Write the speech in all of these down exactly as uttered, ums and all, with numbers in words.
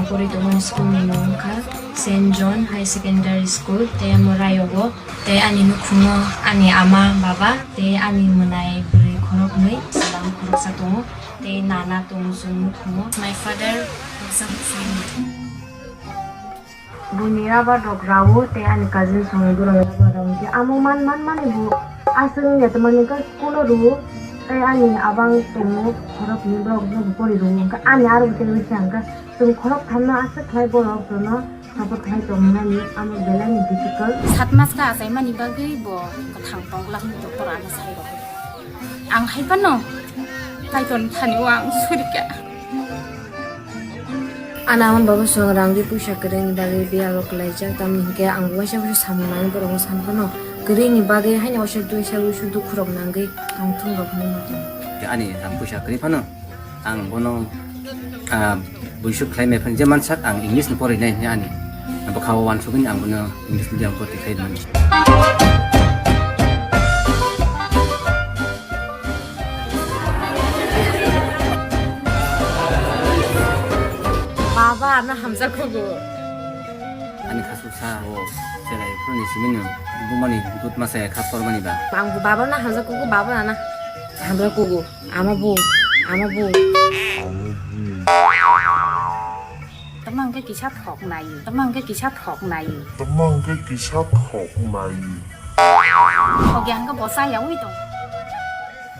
Pori tongmani school ni mung wngkha Saint John High Secondary School, tei amo Rayogo, tei ani nukhungo ani ama, baba, tei ani mwnai bwrwi khoroknwi, chwla khoroksa tongo, tei nana tongo chwng nukhungo. My father, exam. Buini rubber rok rawo tei ani cousin songni borok rubber rok hwnkhe amo man man mani bo aswk wngya tongmani hwnkhe school o rwo tei ani abang tongo khoroknwi borok no bo pori rwo hwnkhe ani aro bo tei wngkha hwnkhe chwng khorok thamno aswk khlai borok jono support khlai tongmani amo belai ni difficult. Sat mas kha achaimani bagwi bo kwthang tongglak ni doktor ano sai rw. Ang hai phano Kaitor thani o ang surika. Ana hwn baba song rang ri puisa kwrwini bagwi biya rok kwlaijak, tamni hinkhe ang waisa waisa samung nangwi borokno san phano kwrwini bagwi haino waisa duisa waisa dukhu rok nangwi ang thung rok hinwi muchung. Ani rang puisa kwrwi phano ang bono, ah, buisuk khlai maya phano je mansak ang English ni porinai hinwi ani bwkha o uansugwi ang bono English medium o porti khlai mani. Baba, ano hamjakgo. Ani khasuk sa o cherai phuruni simino bumani dut masa kha pormani ba. Ang bo baba na hamjakgo, baba na hamjakgo. Ama bo, ama bo. Tama hwnkhe kisa thok nai, tama hwnkhe kisa thok nai. Tama hwnkhe kisa thok nai. Thok ya hwnkhe bo cha yaui tong.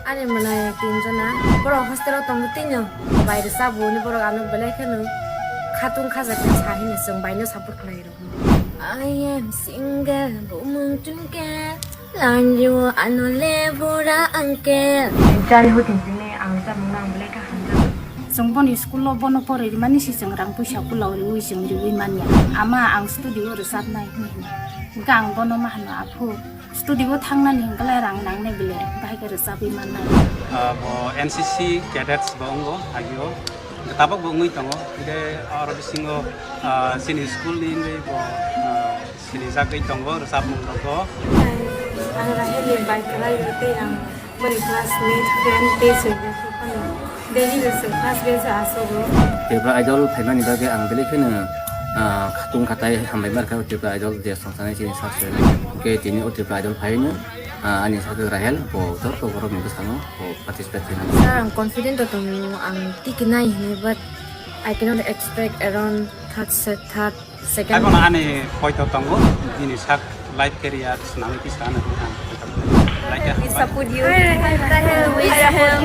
Ani mwnai tinjona, borok hostel o tongo tino, bai rwchapbo hwnwi borok ano belai kheno khatung khajak khe sa hini chwng bai no support khlai rw. I am single, bumung tungke, lanjio ano le bura angke. Jani hoting tini ang chamung nang belai kha hamjak. Chwng boni school o bono poroi rimani si chwng rang puisa kulao riui chwng riui manya. Ama ang studio rwchapnai hwnwi hino. Hwnkhe ang bono ma hano, aphu. Studio o thangnani hwnkhe rang nangnai bile, bahai khe rwchapwi mannai. Ah, bo N C C cadets bo wngo agio. Tabok bo wngwi tongo. Hwnkhe oro bisingo, ah, chini school ni wngwi bo, ah, sinijagwi tongo rwchapmung rogo. Ang Rahel ni bai kwlai tei ang Boni classmate, friend tei chwng phano daily no chwng first bench o asogo. Tripura Idol phaimani bagwi ang belai kheno, ah, khatung khatai hambai markha o Tripura Idol je songsanai chini sak se. Hwnkhe tini o Tripura Idol phaino, ah, ani sak Rahel bo joto borok ni bwskango bo participate khainai. Sir, ang confident o tongo, ang tiki nai hinwi, but I cannot expect around third set, third Second. Hai bono ani poito tongo, bini sak life career swnamwi kisa ano ang poito tongo. Like a We support you. Hi, Rahel. Rahel, we support